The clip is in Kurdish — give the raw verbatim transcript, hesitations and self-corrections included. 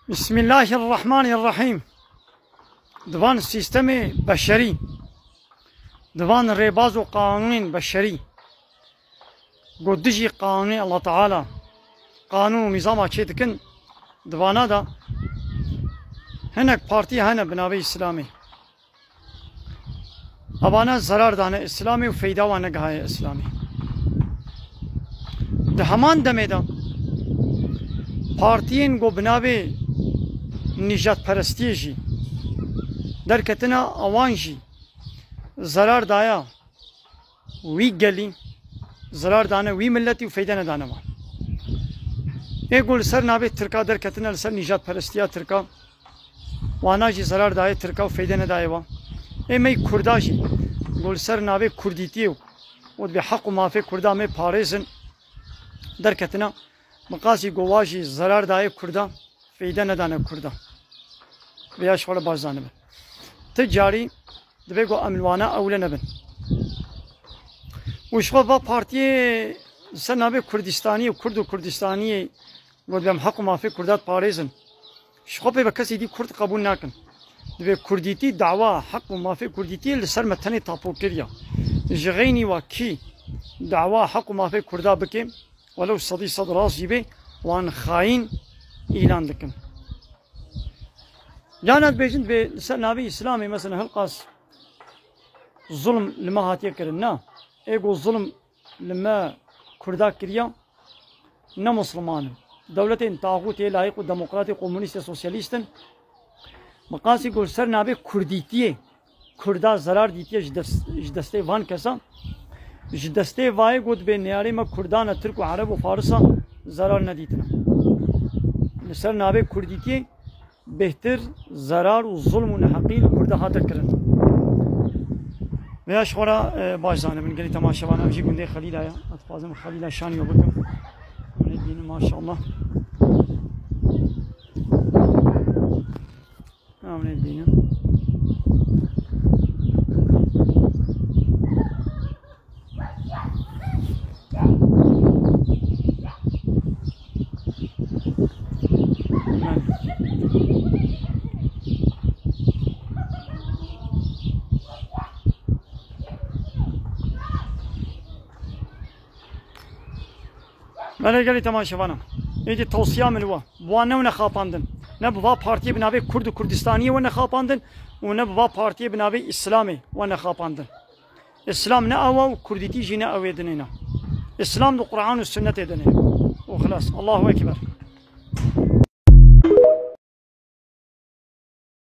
Bismillahirrahmanirrahîm. Di van sîstemê beşerî, di van rêbaz û qanûnên beşerî, ku dijî qanûnê Allah Teala, qanûn û nîzama çê dikin, di vana de hinek partî hene bi navê Îslamê. Evana zerar dane Îslamê û feyda wan negihaye Îslamê. Di heman demê de partiyên ku bi navê nîjadperestiyê jî derketina, ewan jî zerar daya wî gelî, zerar dane wî miletî û feyde nedane wan. Ê ku li ser navê Tirka derketine, li ser nîjadperestiya Tirka, wana jî zerar daye Tirka û feyde nedaye wan. Ê me yî Kurda jî ku li ser navê Kurdîtiyê û, û dibê heq û mafê Kurda me parêzin derketine, miqasî ku wa jî zerar daye Kurda, feyde nedane Kurda. Vêya ji xwe re baş zanibin. Ti carî divê ku em li wana ewle nebin. Û ji xwe va partiyê li ser navê Kurdistaniyê û Kurd û Kurdistaniyê ku dibê em heq û mafê Kurda diparêzin. Ji xwe pê ve kesê dî Kurd qebûl nakin. Divê Kurdîtî dawa heq û mafê Kurdîtiyê li ser me tenê tapo kiriya. Ji xeynî wa kî dawa heq û mafê Kurda bike, welew sedî sed rast jî bê, wan xayîn îlan dikin. Yana dibêjin divê li ser navê Îslamê, mesela, hilqas zulm li me hatiye kirin. Na, ê ku zulm li me Kurda kiriya, ne Musliman in. Dewletên taxûtê, layîq û demokratê, komûnîst û sosyalîst in. Miqasî ku li ser navê Kurdîtiyê Kurda zerar dîtiye ji dest-, ji destê van kesa, ji destê vayê got bê neyarê me Kurdan e, Tirk û Ereb û Farisa zerar nedîtine. Li ser navê Kurdîtiyê bêhtir zerar û zulm û neheqî li Kurda hate kirin. Vêya ji xwe re, e, baş zanibin, gelî temaşevan, ev jî gundê Xelîla ye. Ez dixwazim Xelîla şanî we bikim. Hûn ê bînin, maşallah. Hûn ê bînin. Belê gelî temaşevana. Êdî tewsiya min wa. Bi wan newne xapandin. Ne bi va partiyê bi navê Kurd û Kurdistaniyê wene xapandin û ne bi va partiyê bi navê Îslamê wene xapandin. Îslam ne ew e û Kurdîtî jî ne ew ê dinê ne. Îslam di Quran û Sunnetê dinê. Û xilas. Allahu Ekber.